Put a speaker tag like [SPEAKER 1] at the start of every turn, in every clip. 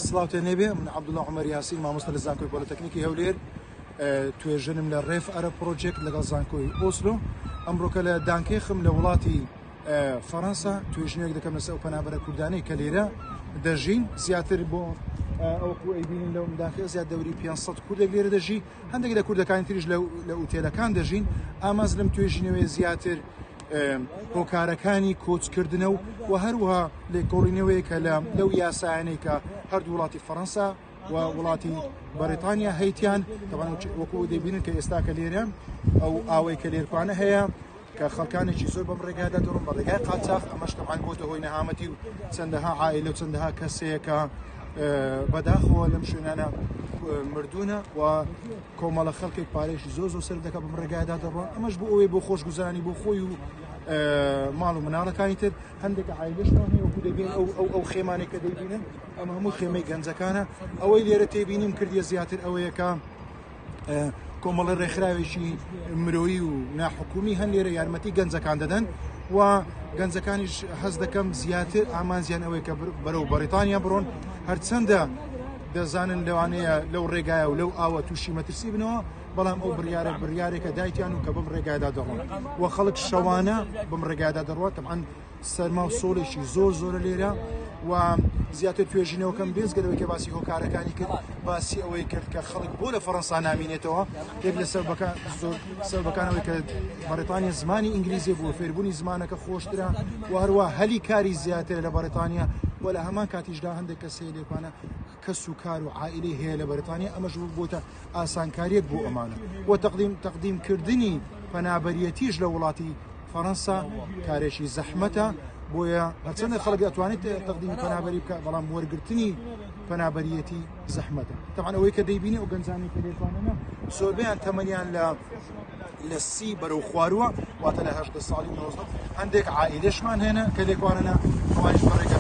[SPEAKER 1] سڵاوتێن لێبێ من عەبدوڵا عومەر یاسین مامۆستا لە زانکۆی پۆلەتەکنیکی هەولێر توێژەرم لە ڕێف ئەرە پرۆجێکت لەگەڵ زانکۆی ئۆسلۆ ئەمڕۆکە لە دانکێخم لە وڵاتی فەڕەنسا توێژینەوەیەک دەکەم لەسەر ئەو پەنابەرە کوردانەی کە لێرە دەژین زیاتر بۆ ئەوەکو ئەیبینین لەو داخێ زیاد دەوری 500 کوردێک لێرە دەژی هەندێک لە کوردەکانی تریش لە ئوتێلەکان دەژین ئامانج لەم توێژینەوەی زیاتر هۆکارەکانی کۆچکردنە و و هەروها لێکۆڵینەوەیەکە لە لەو یاسایانەی کە هەردوو وڵاتی فەڕەنسا و وڵاتی بەریتانیا هەیتیان تەبعەن وەکو دەبینن کە ئێستا کە لێرە ئەو ئاوەی کە لێرکوانە هەیە کە خەڵکانێکی زۆر بەم ڕێگادا دەڕۆن بە ڕێگای قاچاخ ئەمەش تەبعەن بۆتە هۆی نەهامەتی و چەندەها عائلە و چەندەها کەسەیە کە بەداخەوە لەم شوێنانە مردوونە و کۆمەڵە خەڵکێک پارێکی زۆر زۆر سەر دەکە بەم ڕێگایدا دەڕۆن ئەمەش بۆ ئەوەی بۆ خۆشگوزرانی بۆ خۆی و ماڵ و مناڵەکانی تر هەندێک عیلشمان هەیە وەکو دەبین ئەو ئەو ئەو خێمانێک کە دەیبینن ئەمە هەموو خێمەی گەنجەکانە ئەوەی لێرە تێبینیم کردیە زیاتر ئەوەیە کە کۆمەڵە ڕێکخراوێکی مرۆیی و ناحکومی هەن لێرە یارمەتی گەنجەکان دەدەن و گەنجەکانیش هەز دەکەم زیاتر ئامانجیان ئەوەیە کە بەرەو بەریتانیا بڕۆن هەرچەندە دەزانن لەوانەیە لەو ڕێگایە و لەو ئاوە تووشی مەترسی بنەوە بەڵام ئەو بڕیارە بڕیارێکە دایتیان و کە بەم ڕێگادا دەڕۆن و خەڵک شەوانە بەم ڕێگادا دەڕوات تەبعەن سەرما و سۆڵێکی زۆر زۆرە لێرە و زیاتر توێژینەوەکەم بێجگە لەوەی کە باسی هۆکارەکانی کرد باسی ئەوەی کرد کە خەڵک بۆ لە فەڕەنسا نامینێتەوە یەک لە سەبەکان زۆر سەبەکانەوەی کە بەریتانیا زمانی ئینگلیزی بووە فێربوونی زمانەکە خۆشترە و هەروە هەلی کاری زیاترە لە بەریتانیا و لە هەمان کاتیشدا هەندێک کەس هەیە لێکوانە کەس و کار و عائیلەی هەیە لە بەریتانیا ئەمەش بۆتە ئاسانکاریەک بۆ ئەمانە و تەقدیم تەقدیمکردنی پەنابەریەتیش لە وڵاتی فەرەنسا کارێکی زەحمەتە بۆیە هەرچەندە خەڵک ئەتوانێت تەقدیمی پەنابەری بکە بەڵام وەرگرتنی پەنابەریەتی زەحمەتە تەبعەن ئەوەی کە دەیبینی ئەو گەنجانەی کە لێکوانەنە زۆربەیان تەمەنیان لە لە سی بەرەو خوارووە واتە لە 18 ساڵی و 19 هەندێک عائلەشمان هێنە کە لێکوانەنە ئەوانیش بە ڕێگە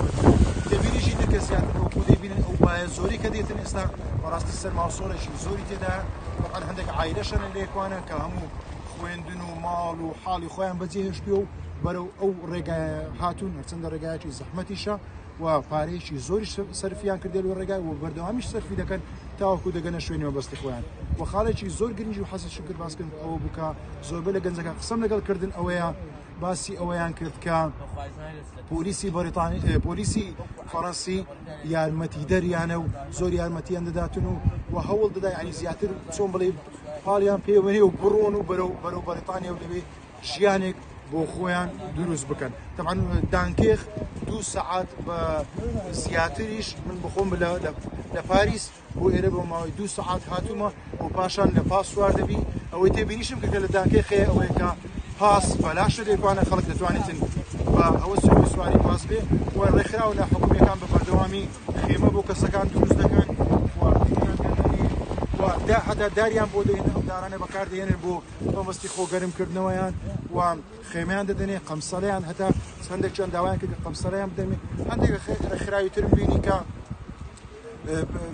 [SPEAKER 1] تێبینیشی تر کە زیاتر وەکو دەیبینن ئەو بایە زۆری کە دێتن ئێستا بەڕاستی سەرما و سۆڵێکی زۆری تێدا طبعا هەندێک عائلەشەنە لێکوانە کە هەموو خوێندن و ماڵ و حاڵی خۆیان بەجێهێشتووە و بەرەو ئەو ڕێگایە هاتوون هەرچەندە ڕێگایەکی زەحمەتیشە و پارەیەکی زۆریش سەرفیان کردێت لەو ڕێگای و بەردەوامیش سەرفی دەکەن تاوەکو دەگەنە شوێنی مەبەستی خۆیان و خاڵێکی زۆر گرنگی و حەزیشم کرد باسکردن ئەوە بوو کە زۆربەی لە گەنجەکان قسەم لەگەڵ کردن ئەوەیە باسی ئەوەیان کرد کە پۆلیسی بەریتانی پۆلیسی فەڕەنسی یارمەتیدەریانە و زۆر یارمەتیان دەداتن و و هەوڵ دەدا یعنی زیاتر چۆن بڵێ پاڵیان پێوەنێ و بڕۆن و بەرەو بەرەو بەریتانیا و لەوێ ژیانێک بۆ خۆیان دروست بکەن تەبعەن دانکێخ دوو سەعات بە زیاتریش من بخۆم لە پاریس بۆ ئێرە بۆ ماوەی دوو سەعات هاتوومە و پاشان لە پاس سوار دەبی ئەوەی تێبینیشم کە لە دانکێخ هەیە ئەوەیە کە پاس بەلاشە لێکوانە خەڵک دەتوانێتن بە ئەوە سواری پاس بێ و ڕێکخراو ناحکومیەکان بە بەردەوامی خێمە بۆ کەسەکان دروست دەکەن و هەتا داریان بۆ دەهێنن ئەو دارانە بەکاردێنن بۆ مەبەستی خۆ گەرمکردنەوەیان و خێمەیان دەدەنێ قەمسەرەیان هەتا هەندێکیان داوایان کرد کە قەمسەرەیان بدەنێ هەندێک ڕێکخراوی ترم بینی کە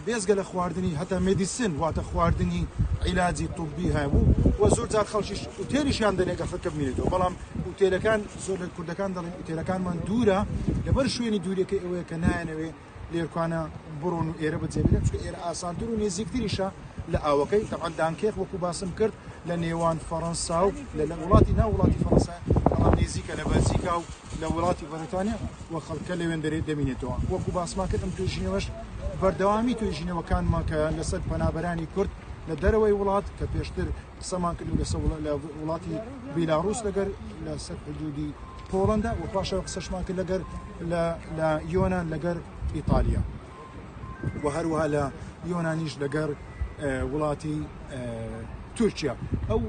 [SPEAKER 1] بێزگە لە خواردنی هەتا مێدیسن واتە خواردنی عیلاجی طبی هەبوو و زۆر جار خەڵکیش ئوتێلیشیان دەنێ کە خەڵکە بمێنێتەوە بەڵام ئوتێلەکان زۆر لە کوردەکان دەڵێن ئوتێلەکانمان دوورە لەبەر شوێنی دوورەکەی ئەوەیە کە نایەنەوێ لێرکانە بڕۆن و ئێرە بەجێبێن چونکە ئێرە ئاسانتر و نێزیکتریشە لە ئاوەکەی تەبعەن دانکێخ وەکو باسم کرد لە نێوان فەڕەنسا و لە وڵاتی ناو وڵاتی فەڕەنسا بەڵام نێزیکە لە بەلجیکا و لە وڵاتی بەریتانیا و خەڵکە لەوێندەرێ دەمینێتەوە وەکو باسمان کرد ئەم توێژینەوەش بەردەوامی توێژینەوەکانمان کە لەسەر پەنابەرانی کورد لە دەرەوەی وڵات کە پێشتر قسەمان کرد لەسەر لە وڵاتی بیلاڕوس لەگەر لەسەر حدودی پۆڵەندا و پاشەوە قسەشمان کرد لەگەر لە یۆنان لەگەر ئیتالیا و هەروەها لە یۆنانیش لەگەر وڵاتی تورکیا ئەو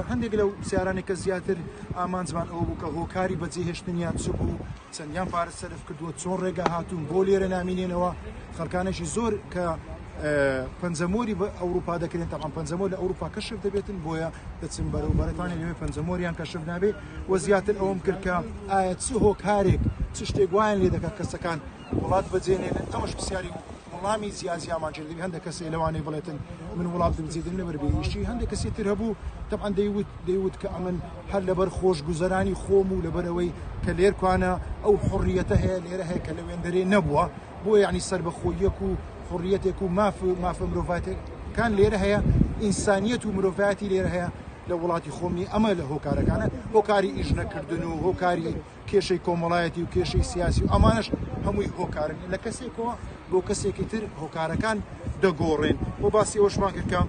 [SPEAKER 1] هەندێک لەو پرسیارانێک کە زیاتر ئامانجمان ئەوە بوو کە هۆکاری بەجێهێشتنیان چ بوو چەندیان پارە سەرف کردووە چۆن ڕێگە هاتوون بۆ لێرە نامینێنەوە خەڵکانێکی زۆر کە پەنجەمۆری بە ئەوروپا دەکرێن تەبعەن پەنجەمۆر لە ئەوروپا کەشف دەبێتن بۆیە دەچن بەرەو بەریتانیا لەوێ پەنجەمۆریان کەشف نابێت و زیاتر ئەوەم کرد کە ئایا چ هۆکارێک چ شتێک وایان لێ دەکات کەسەکان وڵات بەجێنێنن ئەمەش پرسیاری وەڵامی جیاجیامان کرد هەندێک کەسێ لەوانەیە بڵێتن من وڵات بجێدن لەبەر بێئیشی هەندێک کەسی تر هەبوو تەبعەن دەیوت دەیوت کە ئەمن هەر لەبەر خۆشگوزەرانی خۆم و لەبەرەوەی کە لێرکوانە ئەو حڕیەتە هەیە لێرە هەیە کە لەوێندەرێ نەبووە بۆ یعنی سەربەخۆیەک و حوڕیەتێک و ماف و مافە مرۆڤایەتەکان لێرە هەیە، ئینسانیەت و مرۆڤایەتی لێرە هەیە لە وڵاتی خۆم نیە، ئەمە لە هۆکارەکانە، هۆکاری ئیش نەکردن و هۆکاری کێشەی کۆمەڵایەتی و کێشەی سیاسی و ئەمانەش هەمووی هۆکارن لە کەسێکەوە بۆ کەسێکی تر هۆکارەکان دەگۆڕێن و باسی ئەوەشمان کرد کە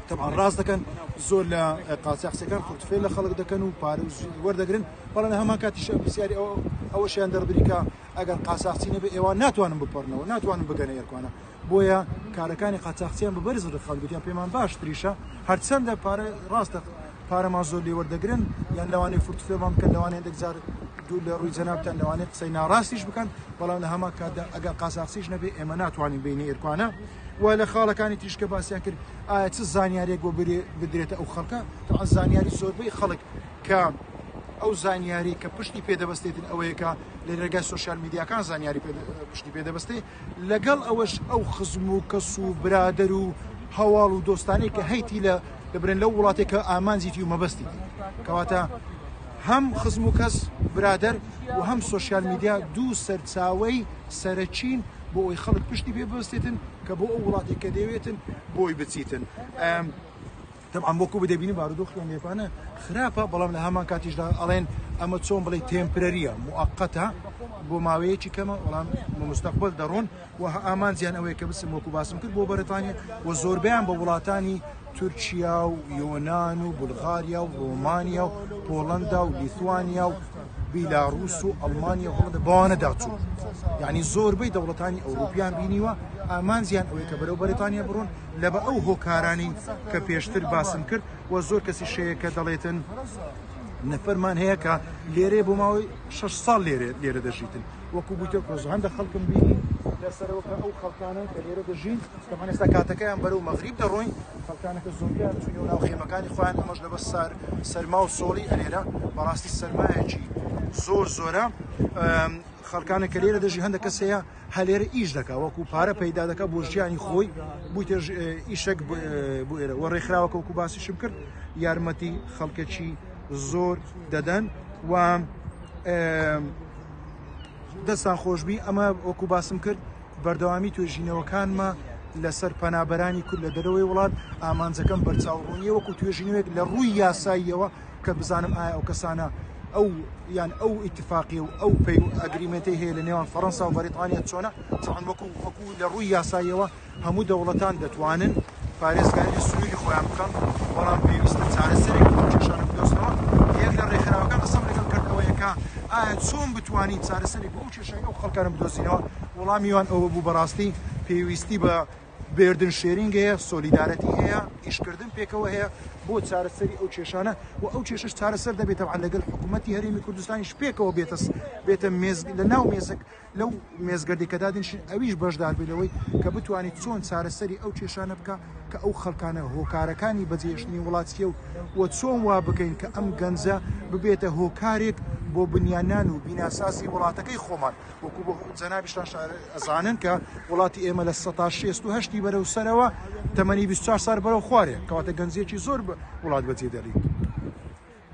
[SPEAKER 1] تەبعەن ڕاست دەکەن زۆر لە قاچاخچیەکان فرتوفێل لە خەڵک دەکەن و پارە وەردەگرن بەڵام لە هەمان کاتیش پرسیاری ئەوەشیان دەربری کە ئەگەر قاچاخچی نەبێ ئێوە ناتوانن بپەڕنەوە ناتوانن بگەنە ئێرکوانە بۆیە کارەکانی قاچاخچیان بە بەرز ڕخان گوتیان پێمان باشتریشە هەرچەندە پارە ڕاستە پارەمان زۆر لێ وەردەگرن یان لەوانەیە فرتوفێڵمان بکەن لەوانەیە هەندێک جار دوور لە ڕووی جەنابتان لەوانەیە قسەی ناڕاستیش بکەن بەڵام لە هەمان کاتدا ئەگەر قاچاخچیش نەبێ ئێمە ناتوانین بینە ئێرکوانە و لە خاڵەکانی تریش کە باسیان کرد ئایا چ زانیاریەک بۆ بدرێتە ئەو خەڵکە تەعەن زانیاری زۆربەی خەڵک کە ئەو زانیاری کە پشتی پێدەبەستێتن ئەوەیە کە لە ڕێگای سۆشیال میدیاکان زانیاری پشتی پێدەبەستێ لەگەڵ ئەوەش ئەو خزم و کەس و برادەر و هەواڵ و دۆستانەی کە هەیتی لە دەبرێن لەو وڵاتێک کە ئامانجیتی و مەبەستیتی کەواتە هەم خزم و کەس برادەر و هەم سۆشیال میدیا دوو سەرچاوەی سەرەکین بۆ ئەوەی خەڵک پشتی پێ ببەستێتن کە بۆ ئەو وڵاتێک کە دەیەوێتن بۆی بچیتن. تەبعەن وەکو دەبینی بارودۆخی ئەمریکانە خراپە بەڵام لە هەمان کاتیشدا ئەڵێن ئەمە چۆن بڵێ temporary ە موقتە بۆ ماوەیەکی کەمە بەڵام مستەقبل دەڕۆن و ئامانجیان ئەوەیە کە بچن وەکو باسم کرد بۆ بەریتانیا و زۆربیان بە وڵاتانی تورکیا و یۆناان و بولغاریا و ڕۆمانیا و پۆڵندا و لیتوانیا و بیلاڕوس و ئەڵمانیا و هۆڵندا بەوانە داچوو یعنی زۆربەی دەوڵەتانی ئەوروپیان بینیوە ئامانجیان ئەوەیە کە بەرەو بەریتانیا بڕۆن لەبە ئەو هۆکارانەی کە پێشتر باسم کرد و زۆر کەسیش هەیە کە دەڵێتن نەفەرمان هەیە کە لێرەیە بۆ ماوەی شەش ساڵ لێرە لێرە دەژیتن وەکو بوویتە کۆز هەندە خەڵکم بینی لەسەرەوە کە ئەو خەڵکانە کە لێرە دەژین تەمان ئێستا کاتەکەیان بەرەو مەغریب دەڕۆین خەڵکانەکە زۆربیان چوونەوە ناو خێمەکانی خۆیان ئەمەش لەبەر سار سەرما و سۆڵی ئەلێرە بەڕاستی سەرمایەکی زۆر زۆرە خەڵکانە کە لێرە دەژی هەندە کەس هەیە هەلێرە ئیش دەکا وەکو پارە پەیدا دەکا بۆ ژیانی خۆی بوویتە ئیشێک بۆ ئێرە وە ڕێکخراوەکە وەکو باسیشم کرد یارمەتی خەڵکێکی زۆر دەدەن و دەستان خۆشببی ئەمە وەکو باسم کرد بەردەوامی توێژینەوەکانمە لەسەر پەنابەرانی کورد لە دەرەوەی وڵات ئامانجەکەم بەرچاوڕوونیە وەکو توێژینەوەیەک لە ڕووی یاساییەوە کە بزانم ئایا ئەو کەسانە ئەو یان ئەو ئیتفاقی و ئەو پەی agreement ەی هەیە لە نێوان فەڕەنسا و بەریتانیا چۆنە چۆن وەکو وەکو لە ڕووی یاساییەوە هەموو دەوڵەتان دەتوانن پارێزگاری لە سنووری خۆیان بکەن بەڵام پێویستە چارەسەرێک بۆ ئەو کێشانە بدۆزنەوە یەک لە ڕێکخراوەکان قسەم لەگەڵ کرد ئەوەیە کە ئایا چۆن بتوانین چارەسەرێک بۆ ئەو کێشەی ئەو خەڵکانە بدۆزینەوە وەڵامی وان ئەوە بوو بەڕاستی پێویستی بە burden sharing هەیە، solidarity هەیە، ئیشکردن پێکەوە هەیە بۆ چارەسەری ئەو کێشانە و ئەو کێشەش چارەسەر دەبێت تەبعەن لەگەل حکوومەتی هەرێمی کوردستانیش پێکەوە بێتە بێتە مێز لە ناو مێزک لەو مێزگردی کە دادنشین ئەویش بەشدار بێت لەوەی کە بتوانێت چۆن چارەسەری ئەو کێشانە بکە کە ئەو خەڵکانە هۆکارەکانی بەجێهێشتنی وڵات چییە و و چۆن وا بکەین کە ئەم گەنجە ببێتە هۆکارێک بۆ بنیانان و بیناسازی وڵاتەکەی خۆمان وەکو بۆ جەنابیشتان ئەزانن کە وڵاتی ئێمە لە سەتا 68 بەرەو سەرەوە تەمەنی 24 سال بەرەو خوارێ کەواتە گەنجێکی زۆر وڵات بەجێ دەڵی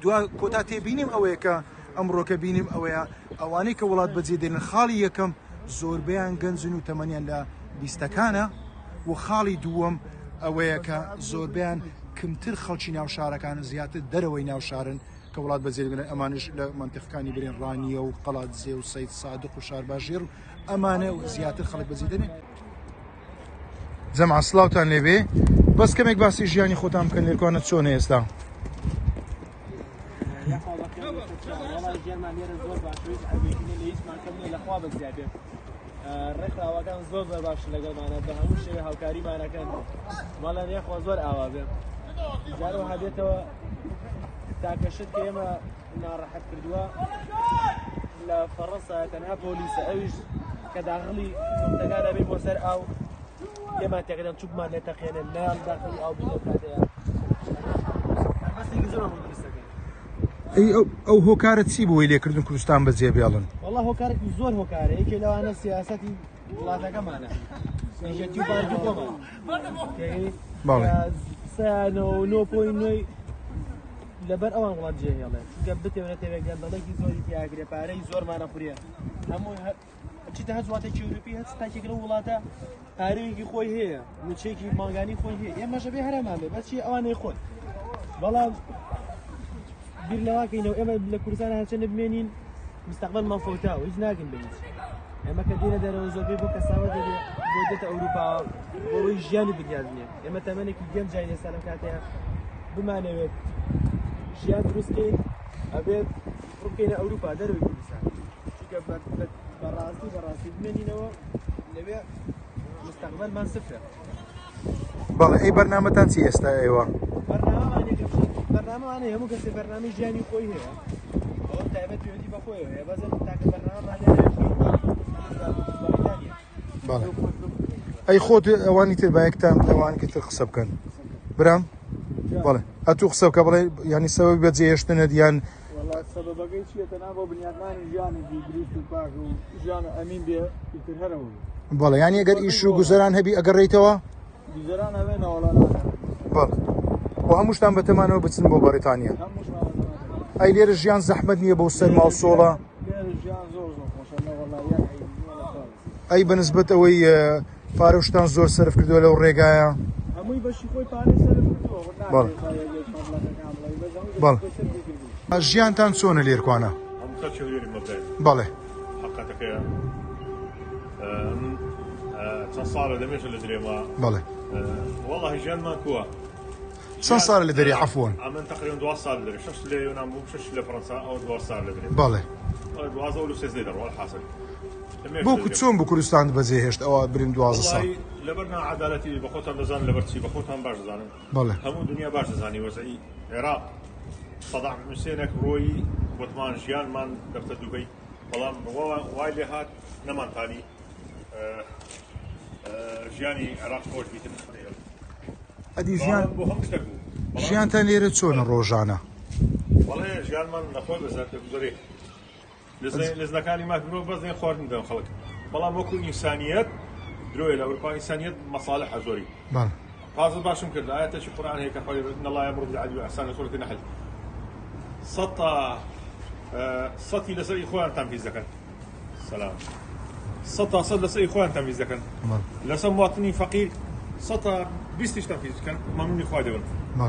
[SPEAKER 1] دوا کۆتا تێبینیم ئەوەیە کە ئەمڕۆکە بینیم ئەوەیە ئەوانەی کە وڵات بەجێ دێنن خاڵی یەکەم زۆربەیان گەنجن و تەمەنیان لە بیستەکانە و خاڵی دووەم ئەوەیە کە زۆربیان کمتر خەڵکی ناو شارەکان زیاتر دەرەوەی ناو شارن کە وڵات بەجێ بگرن ئەمانش لە مەنتیقەکانی برێن ڕانیە و قەڵادزێ و سید سادق و شارباژێر و ئەمانە و زیاتر خەڵک بەجێ دەنێن. جەماعەت سڵاوتان لێبێ بەس کەمێک باسی ژیانی خۆتان بکەن لێرکوانە چۆنە ئێستا؟
[SPEAKER 2] ڕێکخراوەکان زۆر زۆر باش لەگەڵمانە بە هەموو شێوە هاوکاریمانەکەن بەڵێ یاخوا زۆر ئاوا بێ جارەوە هەبێتەوە تاکە شت کە ئێمە ناڕەحەت کردووە لە فەڕەنسا تەنها پۆلیسە ئەویش کە داخلی نقطەکان ئەبێ بۆ سەر ئاو لێمان تێکدەن چوبمان لێ تەقێنن نایان داخلی ئاو بین لەو کاتەیە بەسێکی زۆر بۆ دروست دەکەن.
[SPEAKER 1] ئەی ئەو هۆکارە چی بووی لێکردن کوردستان بەجێ بێڵن؟
[SPEAKER 2] وەڵا هۆکارێکی زۆر هۆکارە یەکێ لەوانە سیاسەتی وڵاتەکەمانە یەکێتی و پارتی خۆمان
[SPEAKER 1] بەڵێ
[SPEAKER 2] سەیانەوە نۆ پۆین نۆی لەبەر ئەوان وڵات جێهێڵێ چونکە بتێونە تێوێ گەندەڵێکی زۆری تیاگرێ پارەی زۆرمانە خورێ هەموو. ئەچیتە هەچ وڵاتێکی ئەوروپی هەچ تاکێک لەو وڵاتە پارەیەکی خۆی هەیە موچەیەکی مانگانی خۆی هەیە ئێمەش ئەبێ هەرەمان بێ بەس چی ئەوانەی خۆن بەڵام بیر لەواکەینەوە ئێمە لە کوردستان هەرچەندە بمێنین مستەقبەلمان فەوتاوە هیچ ناگەین بە هیچ ئێمە کە دێنە دەرەوە زۆربەی بۆ کەساوە دەبێ بۆ دێتە ئەوروپا بۆ ئەوەی ژیانی بنیاد بنێ ئێمە تەمەنێکی گەنجین ئێستا لەم کاتەیە بمانەوێت ژیان دروست کەین ئەبێت ڕووبکەینە ئەوروپا دەرەوەی کوردستان چونکە بەڕاستی بەڕاستی بمێنینەوە لەوێ مستەقبەلمان سفرە.
[SPEAKER 1] بەڵێ ئەی بەرنامەتان چی ئێستا ئێوە؟
[SPEAKER 2] بەرنامەمان بەرنامەمان هەیە هەموو کەسێ بەرنامەی ژیانی خۆی هەیە ئەوە تایبەت پەیوەندی بە خۆیەوە هەیە بەس ئەم تاکە بەرنامەمان هەیە بەریتانیا.
[SPEAKER 1] بەڵێ ئەی خۆت ئەوانی تر بایەکتان ئەوانی تر قسە بکەن برام بەڵێ ئەتوو قسە بکە بڵێ ینی سەبەبی بەجێهێشتنت یان
[SPEAKER 3] وەڵا سەبەبەکەی چییە تەنها بۆ بنیاتنانی ژیانێکی دروست و پاک و ژیان و ئەمین بێ ئیتر هەر ئەوە بوو.
[SPEAKER 1] بەڵێ یانی ئەگەر ئیش و گوزەران هەبی ئەگەڕێیتەوە؟
[SPEAKER 3] گوزەران هەبێ نەوەڵا ناگەڕێم.
[SPEAKER 1] بەڵێ و هەمووشتان بەتەمانەوە بچن بۆ بەڕیتانیا؟
[SPEAKER 3] هەمووشمان بەتەمانەوە.
[SPEAKER 1] ئەی لێرە ژیان زەحمەت نییە بەو سەرما و سۆڵە؟
[SPEAKER 3] لێرە ژیان زۆر زۆر خۆشە نەوەڵا یەک عەیبی نییە لە خوا بەزیاد.
[SPEAKER 1] ئەی بەنسبەت ئەوەی پارە و شتان زۆر سەرف کردووە لەو ڕێگایە؟
[SPEAKER 3] هەمووی بەشی خۆی پارەی سەرف کردووە خۆ
[SPEAKER 1] بەڵێ.
[SPEAKER 3] ناکرێ تا یەک یەک مەبلەغەکان بڵێی بەس هەمووی بەشی
[SPEAKER 1] بەڵێ.
[SPEAKER 3] خۆی سەرفی کردووە.
[SPEAKER 1] ژیانتان چۆنە لێرکوانە؟
[SPEAKER 4] هەموو خەلکی هەولێری مەبدای.
[SPEAKER 1] بەڵێ.
[SPEAKER 4] حەقەتەکەیە من چەند ساڵە لەمێژە لە درێما.
[SPEAKER 1] بەڵێ.
[SPEAKER 4] وەڵاهی ژیانمان کووە.
[SPEAKER 1] چەند ساڵە لە دەرێ عەفوەن؟
[SPEAKER 4] ئەمن تەقریبەن 12 ساڵ لە دەرێ شەش لە یۆنان بووم شەش لە فەرەنسا ئەو 12 ساڵ لە درێ.
[SPEAKER 1] بەڵێ.
[SPEAKER 4] 12 ئەو 13 دەڕوا الحاصل.
[SPEAKER 1] بۆ کو چۆن بوو کوردستانت بەجێ هێشت ئەوە برین 12 ساڵ؟
[SPEAKER 4] وەڵاهی لەبەر ناعەدالەتی بە خۆتان دەزانن لەبەر چی بە خۆتان باش دەزانن.
[SPEAKER 1] بەڵێ.
[SPEAKER 4] هەموو دنیا باش دەزانی وەزعی عێراق سەدام حوسێنێک ڕۆیی وتمان ژیانمان دەفتە دوبەی بەڵام وای لێ هات نەمانتانی ژیانی عێراق خۆش بیتن.
[SPEAKER 1] ئەدی ژیان
[SPEAKER 4] بۆ هەموو شتێک بوو.
[SPEAKER 1] ژیانتان لێرە چۆنە ڕۆژانە؟
[SPEAKER 4] بەڵێ ژیانمان لەخۆی بەزەر دەگوزەرێ. لەزنەکانی مافی مرۆڤ بەس دێن خواردن دەن خەڵک بەڵام وەکو ئینسانیەت درۆیە لە ئەوروپا ئینسانیەت مەساڵحە زۆری
[SPEAKER 1] بەڵێ.
[SPEAKER 4] تازە باشم کرد ئایەتێکی قورئان هەیە کە خۆی ان الله یامر بالعدل والإحسان لە سورەتی نەحل سەتا سەتی لەسەر ئی خۆیان تەنفیز دەکەن سەلام سەتا سەد لەسەر ئی خۆیان تەنفیز دەکەن لەسەر مواطنی فەقیر سەتا بیستیش تەنفیز بکەن مەمنونی خوا دەبن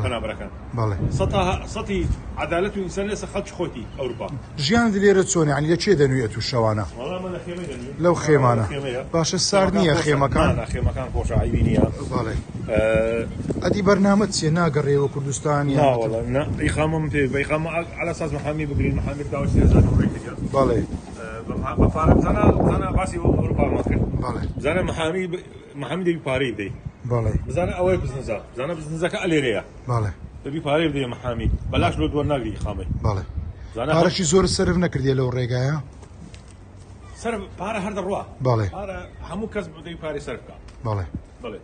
[SPEAKER 4] پەنابەرەکان
[SPEAKER 1] بەڵێ
[SPEAKER 4] سەتا سەتی عەدالەت و ئینسان لەسەر خەڵکی خۆتی ئەوروپا.
[SPEAKER 1] ژیانت لێرە چۆنە یانی لە کێ دەنووی ئەتوو شەوانە؟
[SPEAKER 4] وەڵا من لە خێمەی دەنووم.
[SPEAKER 1] لەو خێمانە.
[SPEAKER 4] خێمەیە.
[SPEAKER 1] باشە سارد نییە خێمەکان؟
[SPEAKER 4] نا نا خێمەکان خۆشە عەیبی نییە.
[SPEAKER 1] بەڵێ. ئەدی بەرنامەت چییە ناگەڕێیەوە کوردستان یان؟
[SPEAKER 4] نا وەڵا نا ئیقامەم پێ بە ئیقامە عەلە ئەساس محامی بگرین محامی داوای 3000 یۆرۆی کردیە.
[SPEAKER 1] بەڵێ.
[SPEAKER 4] بە پارە بزانە بزانە باسی ئەوروپامان کرد.
[SPEAKER 1] بەڵێ.
[SPEAKER 4] بزانە محامی محامی دەبی پارەی بدەی.
[SPEAKER 1] بەڵێ.
[SPEAKER 4] بزانە ئەوەی بزنزە بزانە بزنزەکە ئەلێرەیە.
[SPEAKER 1] بەڵێ.
[SPEAKER 4] دەبی پارەی بدەی محامی بەلاش لۆت وەرناگری ئیقامەی.
[SPEAKER 1] بەڵێ. پارەشی زۆرت سەرف نەکردیە لەو ڕێگایە؟
[SPEAKER 4] سەرف پارە هەر دەڕوا.
[SPEAKER 1] بەڵێ.
[SPEAKER 4] پارە هەموو کەس دەبی پارەی سەرف بکا.
[SPEAKER 1] بەڵێ.
[SPEAKER 4] بەڵێ.